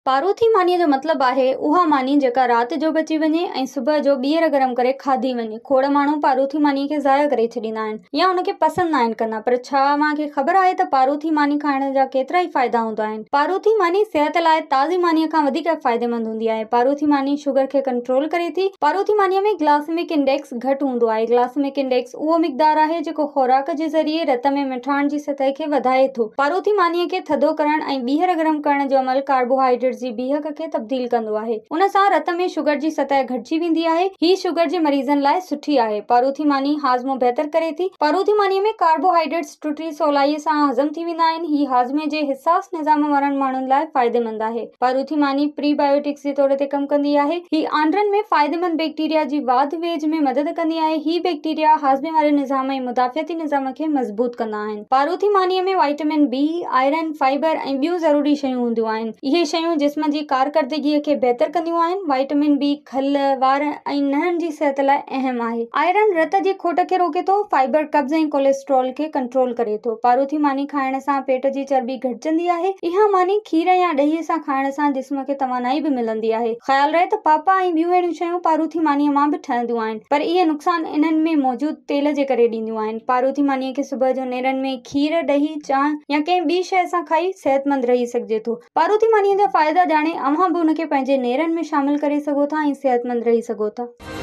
پاروٿي مانيء جو مطلب آهي اها ماني جيڪا رات جو بچي وڃي ۽ صبح جو ٻيهر گرم ڪري کاڌي وڃي. کوڙ ماڻهو پاروٿي مانيء کي ضايع ڪري ڇڏيندا آهن يا ان کي پسند ناهن ڪندا پر ڇا اوهان کي خبر آهي ته پاروٿي ماني کائڻ جا ڪيترائي فائدا هوندا آهن. پاروٿي ماني صحت لاء تازي مانيء کان وڌيڪ فائديمند هوندي آهي. پاروٿي ماني شگر کي ڪنٽرول ڪري ٿي. پاروٿي مانيء ۾ گلاسمڪ انڊيڪس گهٽ هوندو آهي. گلاسمڪ انڊيڪس اهو مقدار آهي جيڪو خوراڪ جي ذريعي رت ۾ مٺاڻ جي سطح کي وڌائي ٿو. پاروٿي مانيء کي ٿڌو ڪرڻ ۽ ٻيهر گرم ڪرڻ جو عمل ڪاربوهائيڊريٽس جي بيهڪ کي تبديل ڪندو آهي. ان سان رت ۾ شگر جي سطح گهٽجي ويندي آهي. هي شگر جي مريضن لاء سٺي آهي. پاروٿي ماني هاضمو بهتر ڪري ٿي. پاروٿي مانيء ۾ ڪاربوهائيڊريٽس ٽٽي سولائيء سان هضم ٿي ويندا آهن. هي هاضمي جي حساس نظام وارن ماڻهن لاء فائديمند آهي. پاروٿي ماني پري بايوٽڪس جي طور تي ڪم ڪندي آهي. هي آنڊرن ۾ فائديمند بيڪٽيريا جي واڌ ويجهه ۾ مدد ڪندي آهي. هي بيڪٽيريا هاضمي واري نظام ۽ مدافعتي نظام کي مضبوط ڪندا آهن. پاروٿي مانيء ۾ وائٽامن بي، آئرن، فائبر ۽ ٻيون ضروري شيون هونديون آهن. اهي شيون جسم جي ڪارڪردگيء کي بهتر ڪنديون آهن. وائٽامن بي کل، وار ۽ ننهن جي صحت لاء اهم آهي. آئرن رت جي کوٽ کي روڪي ٿو. فائبر قبض ۽ ڪوليسٽرول کي ڪنٽرول ڪري ٿو. پاروٿي ماني کائڻ سان پيٽ جي چرٻي گهٽجندي آهي. اها ماني کير يا ڏهي سان کائڻ سان جسم کي توانائي به ملندي آهي. خيال رهي ته پاپا ۽ ٻيون اهڙيون شيون پاروٿي مانيء مان به ٺهنديون آهن، پر اهي نقصان انهن ۾ موجود تيل جي ڪري ڏينديون آهن. پاروٿي مانيء کي صبح جو نيرن ۾ کير، ڏهي، چانهه يا ڪنهن ٻي شيء سان کائي صحتمند رهي سگهجي ٿو. پاروٿي مانيء جا فائدا ڄاڻي اوهان به ان کي پنهنجي نيرن ۾ شامل ڪري سگهو ٿا ۽ صحتمند رهي سگهو ٿا.